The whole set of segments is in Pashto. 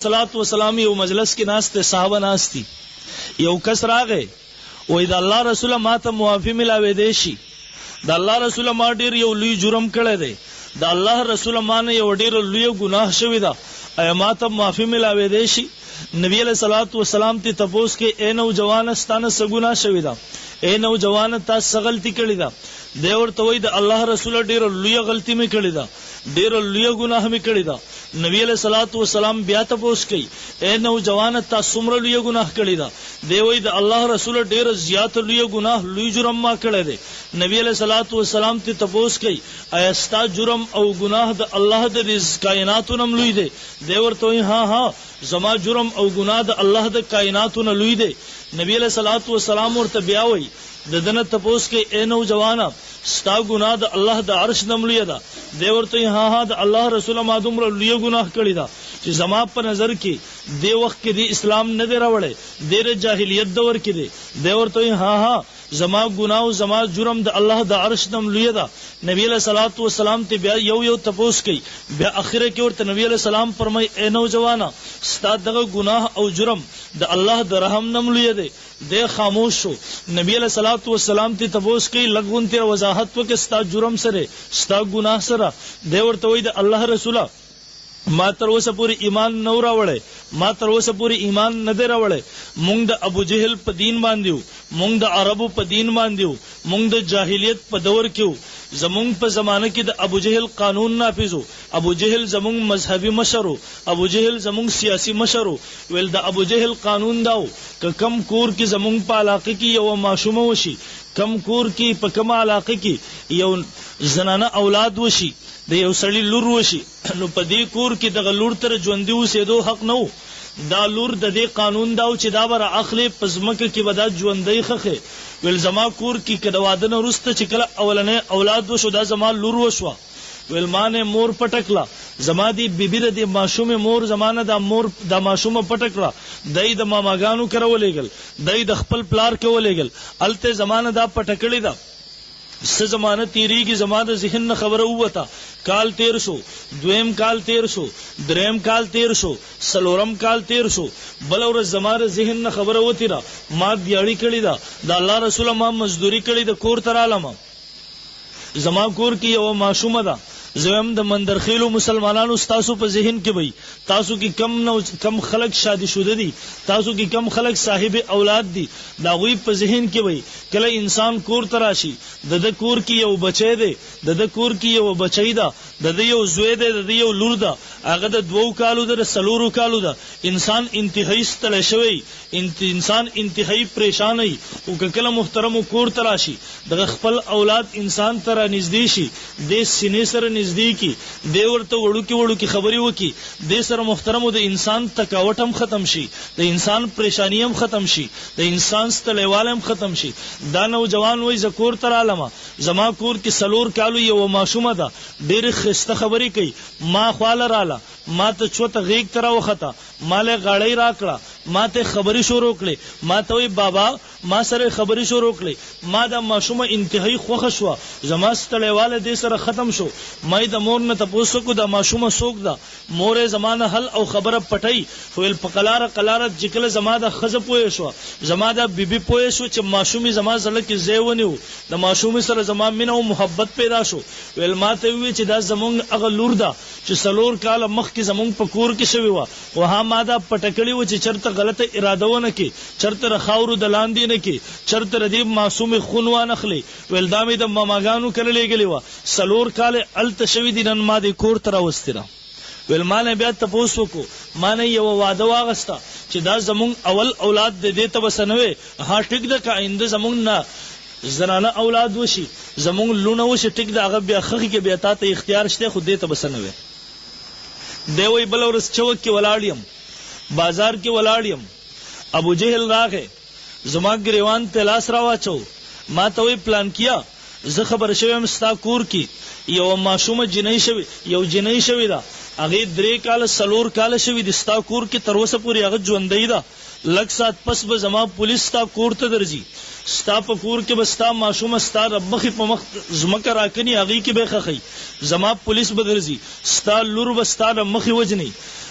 صلوة والسلام یو مجلس کې ناست دی، صحابه ناست دي، یو کس راغی وایي د الله رسوله ماته معافي ملاوېدی شي، د الله رسوله ما ډېر یو لوی جرم کړی دی، د الله رسوله ما نه یوه ډېره لویه ګناه شوې ده، ایا ماته معافي ملاوېدی شي؟ نبي علیه الصلوة والسلام ترې تپوس کوي، ای نوجوانه ستا نه څه ګناه شوې ده؟ ای نوجوانه تا څه غلطي کړې ده؟ دی ورته وایي، د الله رسوله ډېره لویه غلطي مې کړې ده، ډېره لویه ګناه مې کړې ده. نبي علیه الصلوة والسلام بیا تپوس کوي، ای نوجوانه تا څومره لویه ګناه کړې ده؟ دی وایي، د الله رسوله ډېره زیاته لویه ګناه، لوی جرم ما کړی دی. نبي علیه الصلوة والسلام ترې تپوس کوي، ایا ستا جرم او ګناه د الله د دې کایناتو نه هم لوی دی؟ دی ورته وایي، ها ها، زما جرم او ګناه د الله د کایناتو نه لوی دی. نبي علیه الصلوة والسلام ورته بیا وایي، د ده نه تپوس کوي، ای نوجوانه! ستا ګناه د الله د عرش نه هم لویه ده. دی ورته وایي، ها ها، د الله رسوله ما دومره لویه ګناه کړې ده چې زما په نظر کې دې وخت کې دې اسلام نه دی راوړی، دی د جاهلیت دور کې دی. دی ورته وایي، ها ها، زما ګناه او زما جرم د الله د عرش نه هم لویه ده. نبي علیه الصلوة والسلام ترې بیا یو یو تپوس کوي، بیا اخره کې ورته نبي علیه السلام فرمایي، ای نوجوانه! ستا دغه ګناه او جرم د الله د رحم نه هم لوی دی. دی خاموش شو. نبي علیه الصلوة والسلام ترې تپوس کوي، لږ غونتې وضاحت وکړه، ستا جرم څه دی؟ ستا ګناه څه ده؟ دی ورته وایي، د الله رسوله! ما تر اوسه پورې ایمان نه و راوړی، ما تر اوسه پورې ایمان نه دی راوړی، مونږ د ابوجهل په دین باندې وو، مونږ د عربو په دین باندې وو، مونږ د جاهلیت په دور کې وو، زمونږ په زمانه کې د ابوجهل قانون نافذ و، ابوجهل زمونږ مذهبي مشر و، ابوجهل زمونږ سیاسي مشر و، ویل د ابوجهل قانون دا و، که کوم کور کې زمونږ په علاقه کې یوه ماشومه وشي، کوم کور کې په کومه علاقه کې یو زنانه اولاد وشي، د یو سړي لور وشي، نو په دې کور کې دغه لور ته د ژوندي اوسېدو حق نه و. دا لور د دې قانون دا و چې دا به را اخلې په ځمکه کې به دا ژوندۍ ښخې. ویل زما کور کې که د واده نه وروسته چې کله اولنی اولاد وشو دا زما لور وشوه. ویل ما نه مور پټه کړه. زما دې بي بي د دې ماشومې مور زما نه دا مور دا ماشومه پټه کړه. دا یې د ماماګانو کره ولېږل. دا یې د خپل پلار کره ولېږل. هلته یې زما نه دا پټه کړې ده. څه زمانه تیریږي زما د ذهن نه خبره ووته، کال تیر شو، دویم کال تیر شو، دریم کال تیر شو، څلورم کال تیر شو، بله ورځ زما د ذهن نه خبره وتیره، ما دیاړي کړې ده، د الله رسوله ما مزدوري کړې ده کور ته رالم، زما کور کې یوه ماشومه ده، زه وایم د مندرخیلو مسلمانانو ستاسو په ذهن کې به وي، تاسو کې کوم نو کوم خلک شادي شده دي، تاسو کې کوم خلک صاحب اولاد دي، د هغوی په ذهن کې به وي، کله انسان کور ته راشي، د ده کور کې یو بچی دی، د ده کور کې یوه بچۍ ده، د ده یو زوی دی، د ده یو لور ده، هغه د دوو کالو ده، د څلورو کالو ده، انسان انتهايي ستړی شوی وي، انسان انتهايي پرېشانه وي، خو که کله محترمو کور ته راشي، دغه خپل اولاد انسان ته رانږدې شي، دی سینې سره نږدې کړي، دی ورته وړوکې وړوکې خبرې وکړي، دې سره محترمو د انسان تکاوټ هم ختم شي، د انسان پرېشاني هم ختم شي، د انسان ستړیوالی هم ختم شي. دا نوجوان وایي زه کور ته رالم، زما کور کې څلور کالو یوه ماشومه ده، ډېرې ښایسته خبرې کوي، ما خواله راله، ماته چوته غېږ ته راوخته، ماله یې غاړۍ راکړه، ماته یې خبرې شروع کړې، ماته وایي بابا! ما سره یې خبرې شروع کړې، ما دا ماشومه انتهايي خوښه شوه، زما ستړیوالی دې سره ختم شو، ما یې د مور نه تپوس وکړو دا ماشومه څوک ده؟ مور یې زما نه حل او خبره پټوي، خو ویل په قلاره قلاره چې کله زما دا ښځه پوهه شوه، زما دا بي بي پوهه شوه چې ماشومې زما زړه کې ځای ونیو، د ماشومې سره زما مینه او محبت پیدا شو، ویل ماته یې وویل چې دا زمونږ هغه لور ده چې څلور کاله مخکې زمونږ په کور کې شوې وه، خو ها ما دا پټه کړې وه چې چرته غلطه اراده ونه کړې، چرته د خاورو د لاندې نه کړې، چرته د دې معصومې خون وانخلې، ویل دا مې د ماماګانو کره لېږلې وه، څلور کاله هلته شوي دي نن ما دې کور ته راوستې ده. ویل ما نه بیا تپوس وکړو، ما نه یې یوه وعده واخسته چې دا زمونږ اول اولاد دی دې ته به څه نه وې، ها ټیک ده که آینده زمونږ نه زنانه اولاد وشي، زمونږ لوڼه وشي ټیک ده هغه بیا ښخې کې بیا تاته اختیار شته خو دې ته به څه نه وې. دی وایي بله ورځ چوک کې ولاړ یم، بازار کې ولاړ یم، ابوجهل راغی، زما ګریوان ته لاس راواچو، ماته وایي پلانکیه زه خبر شوی یم ستا کور کې یوه ماشومه جینۍ شوې، یو جینۍ شوې ده، هغې درې کاله څلور کاله شوي دي، ستا کور کې تر اوسه پورې هغه ژوندۍ ده، لږ ساعت پس به زما پولیس ستا کور ته درځي، ستا په کور کې به ستا ماشومه ستا د مخې په مخ ځمکه راکني هغې کې به یې ښخوي، زما پولیس به درځي، ستا لور به ستا د مخې وژني.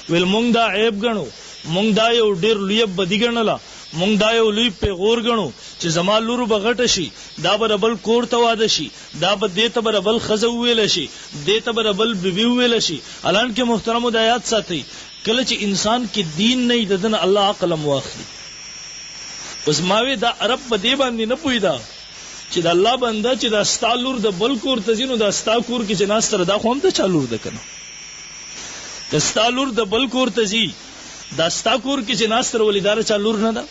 ویل مونږ دا عیب ګڼو، مونږ دا یو ډیر لویه بدي ګڼله، مونږ دا یو لوی پیغور ګڼو چې زما لور به غټه شي، دا به د بل کور ته واده شي، دا به دې ته به د بل ښځه وویل شي، دې ته به د بل بیبي وویل شي. حالانکه محترمو دا یاد ساتئ کله چې انسان کې دین نه وي د ده نه الله عقل هم واخلي. اوس ما وې دا عرب په دې باندې نه پوهیده چې د الله بنده چې دا ستا لور د بل کور ته ځي نو دا ستا کور کې چې ناسته ده دا خو هم د چا لور ده که نه؟ که ستا لور د بل کور ته ځي دا ستا کور کې چې ناسته ده ولې دا د چا لور نه ده؟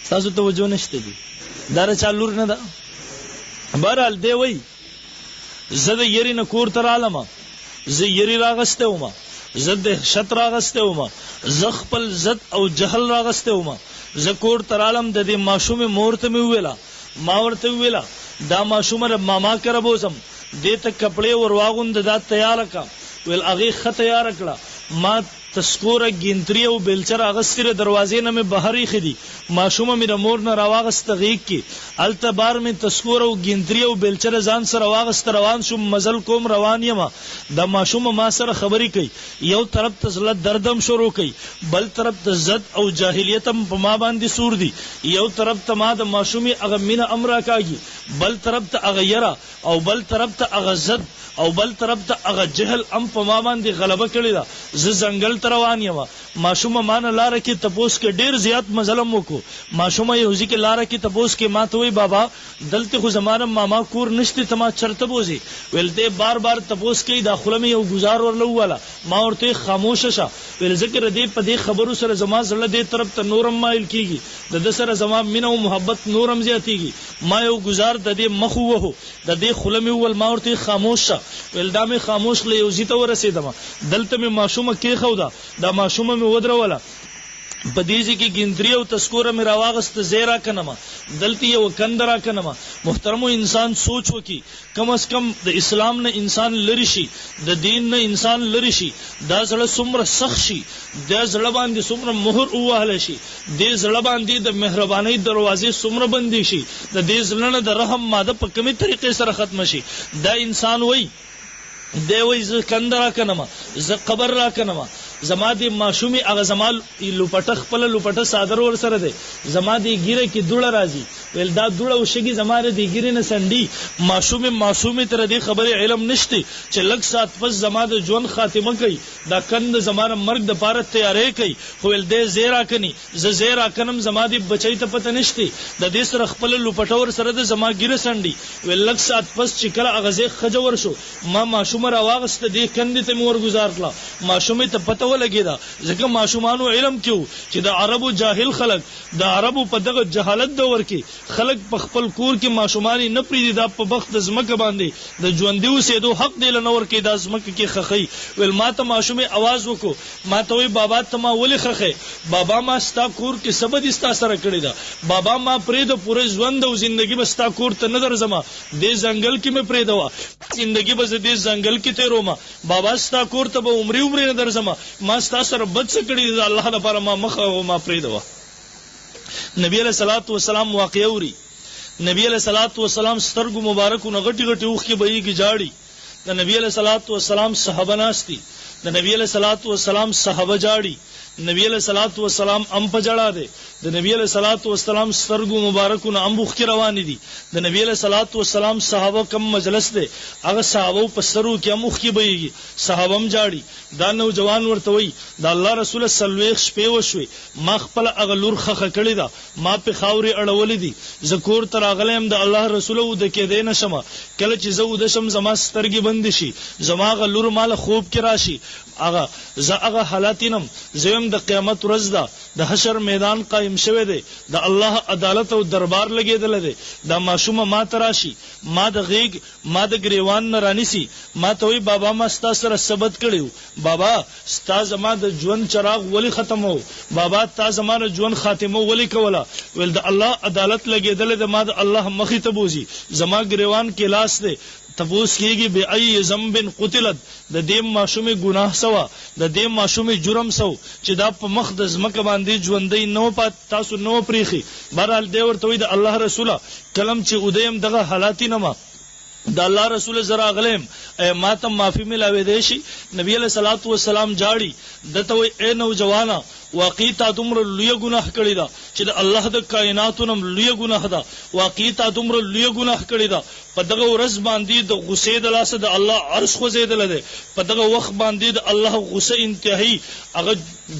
ستاسو توجه نشته دي دا د چا لور نه ده؟ بهرحال دی وایي زه د یری نه کور ته رالم، زه یری راغستی وم، زه دهشت راغستی وم، زه خپل ضد او جهل راغستی وم، زه کور ته رالم د دې ماشومې مور ته مې وویل، ما ورته وویل دا ماشومه د ماما کره بوځم، دې ته کپړې ور واغونده دا تیاره که، ویل هغې ښه تیاره کړه، ما تسکوره، ګینتري او بیلچه راغستي له دروازې نه مې بهر ایښي دي، ماشومه مې د مور نه راواغسته غیږ کې، هلته بار مې تسکوره او ګینتري او بیلچه له ځان سره واغسته روان شوم، مزل کوم روان یم، دا ماشومه ما سره خبرې کوي، یو طرف ته زړه درد هم شروع کوي، بل طرف ته ضد او جاهلیت هم په ما باندې سور دي، یو طرف ته ما د ماشومې هغه مینه هم راکاږي، بل طرف ته هغه یره او بل طرف ته هغه ضد او بل طرف ته هغه جهل هم په ما باندې غلبه کړې ده، زه ځنګل ته روان یم، ماشومه مانه لاره کې تپوس کې ډېر زیات مزل هم وکړو، ماشومه یو ځي کې لاره کې تپوس کې ماته وایي بابا دلته خو زما د ماما کور نشته ته ما چرته بوځې، ویل دی بار بار تپوس کوي دا خوله مې یو ګوزار ورله وواله، ما ورته وویل خاموشه شه، ویل ځکه د دې په دې خبرو سره زما زړه دې طرف ته نور هم مایل کیږي، د ده سره زما مینه او محبت نور هم زیاتیږي، ما یو ګوزار د دې مخ ووهو، د دې خوله مې ووهل، ما ورته وویل خاموش شه، ویل دا مې خاموش کړه، یو ځي ته ورسېدم، دلته مې ماشومه کېښوده، دا ماشومه مې ودروله، په دې ځای کې ګندري او تسکوره مې راواغسته، ځای راکنمه، دلته یوه کنده راکنمه، محترمو انسان سوچ وکړي، کم از کم د اسلام نه انسان لرې شي، د دین نه انسان لرې شي، دا زړه څومره سخت شي، دا زړه باندې څومره مهر ووهل شي، دې زړه باندې د مهربانۍ دروازې څومره بندې شي، د دې زړه نه د رحم ماده په کومې طریقې سره ختمه شي، دا انسان وایي، دی وایي زه کنده راکنم، زه قبر راکنم، زما دې ماشومې هغه زما لوپټه خپله لوپټه څادر ورسره دی، زما دې ږیره کې دوړه راځي، ویل دا دوړه او شګې زما د دې ږیرې نه څنډي، ماشومې معصومې ته د دې خبرې علم نشته چې لږ ساعت پس زما د ژوند خاتمه کوي، دا کنده زما د مرګ دپاره تیاری کوي، خو ویل دی ځای راکني، زه ځای راکنم زما دې بچۍ ته پته نشته، د دې سره خپله لوپټه ورسره ده زما ږیره څنډي، ویل لږ ساعت پس چې کله هغه ځای ښه جور شو ما ماشومه راواغسته دې کندې ته مې ورګوزار کړه، ماشومې ته پته ولګېده ځکه ماشومانو علم کې وو چې د عربو جاهل خلک د عربو په دغه جهالت دور کې خلک په خپل کور کې ماشومان یې نه پرېږدي دا په بخت د ځمکه باندې د ژوندي اوسېدو حق دې له نه ورکوي دا ځمکه کې ښخوي ویل ماته ماشومې اواز وکړو ماته وایي بابا ته ما ولې ښخوې بابا ما ستا کور کې څه بدي ستا سره کړې ده بابا ما پرېږده پوره ژوند او زندګي به ستا کور ته نه درځم دې ځنګل کې مې پرېږده زندګي به زه دې ځنګل کې تېروم بابا ستا کور ته به عمرې عمرې نه درځم ما ستا سره بد څه کړي دي د الله لپاره ما مخه او ما پرېږده نبی علیه الصلاة والسلام واقعه اوري نبی علیه الصلاة والسلام سترګو مبارکو نه غټي غټي اوښکې بهیږي ژاړي د نبی علیه الصلاة والسلام صحابه ناست دي د نبی علیه الصلاة والسلام صحابه ژاړي نبی علیه الصلاة والسلام هم په ژړا دی د نبی علیه الصلاة والسلام سترګو مبارکو نه هم اوښکې روانې دي د نبی علیه الصلاة والسلام صحابه کوم مجلس دی هغه صحابه په سرو کې هم اوښکې بهیږي صحابه هم ژاړي دا نوجوان ورته وایي د الله رسوله 40 شپې وشوې ما خپله هغه لور ښخه کړې ده، ما پرې خاورې اړولې دي، زه کور ته راغلی یم، د الله رسوله اوده کېدای نه شم، کله چې زه اوده شم زما سترګې بندې شي، زما هغه لور ماله خوب کې راشي، هغه زه هغه حالت وینم، زه وایم د قیامت ورځ ده، د حشر میدان قایم شوی دی، د الله عدالت او دربار لګېدلی دی، دا ماشومه ماته راشي، ما د غېږ، ما د ګرېوان نه رانیسي، ماته وایي بابا ما ستا سره څه بد کړي وو، بابا! ستا زما د ژوند چراغ ولې ختموو؟ بابا! تا زما د ژوند خاتمه ولې کوله؟ ویل د الله عدالت لګېدلی دی، ما د الله مخې ته بوځي، زما ګرېوان کې لاس دی، تپوس کېږي بأي ذنب قتلت، د دې ماشومې ګناه څه وه؟ د دې ماشومې جرم څه و چې دا په مخ د ځمکه باندې ژوندۍ نه وه پاتې، تاسو نه وه پرېښي؟ بهرحال دی ورته وایي د الله رسوله! کله هم چې اوده یم دغه حالات وینم. د الله رسول زه راغلی یم، ایا ماته معافي ملاوېدای شي؟ نبي علیه الصلوة والسلام ژاړي، ده ته وایي، ای نوجوانه! واقعي تا دومره لویه ګناه کړې ده چې د الله د کایناتو نه هم لویه ګناه ده، واقعي تا دومره لویه ګناه کړې ده، په دغه ورځ باندې د غصې د لاسه د الله عرش خوځېدلی دی، په دغه وخت باندې د الله غصه انتهايي هغه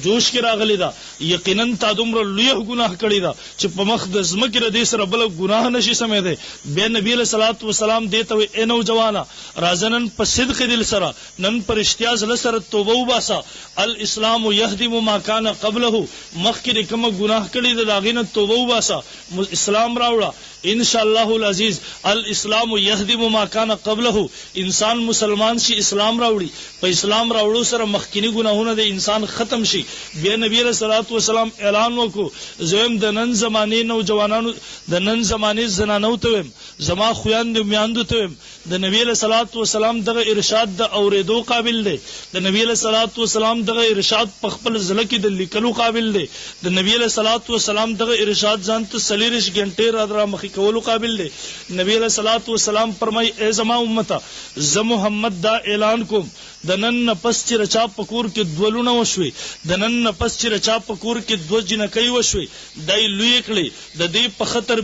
جوش کې راغلې ده، یقینا تا دومره لویه ګناه کړې ده چې په مخ د ځمکې له دې سره بله ګناه نه شي سمېدی. بیا نبي علیه الصلوة والسلام دې ته وایي، ای نوجوانه! راځه نن په صدق دل سره، نن په رښتیا زړه سره توبه وباسه، الاسلام یهدم ما کان قبله، مخکې دې کومه ګناه کړې ده د هغې نه توبه وباسه، اسلام راوړه، ان شاء الله العزیز الاسلام یهدم ما کان قبله، انسان مسلمان شي اسلام راوړي، په اسلام راوړو سره مخکني ګناهونه د انسان ختم شي، بیا نبي علیه الصلوة والسلام اعلان وکړو، زه وایم د نن زمانې نوجوانانو د نن زمانې زنانو ته وایم، زما خویندو میندو ته وایم، د نبي علیه الصلوة والسلام دغه ارشاد د اورېدو قابل دی، د نبي علیه الصلوة والسلام دغه ارشاد په خپل زړه کې د لیکلو قابل دی، د نبي علیه الصلوة والسلام دغه ارشاد ځان ته څلېرویشت ګنټې را رامخې کولو قابل دی. نبي علیه الصلوة والسلام فرمایي، ای زما امته! زه محمد دا اعلان کوم، د نن نه پس چې د چا په کور کې دوه لوڼه وشوې، د نن نه پس چې د چا په کور کې دوه جینکۍ وشوې، دا یې لویې کړې، د دې په ښه تربیت.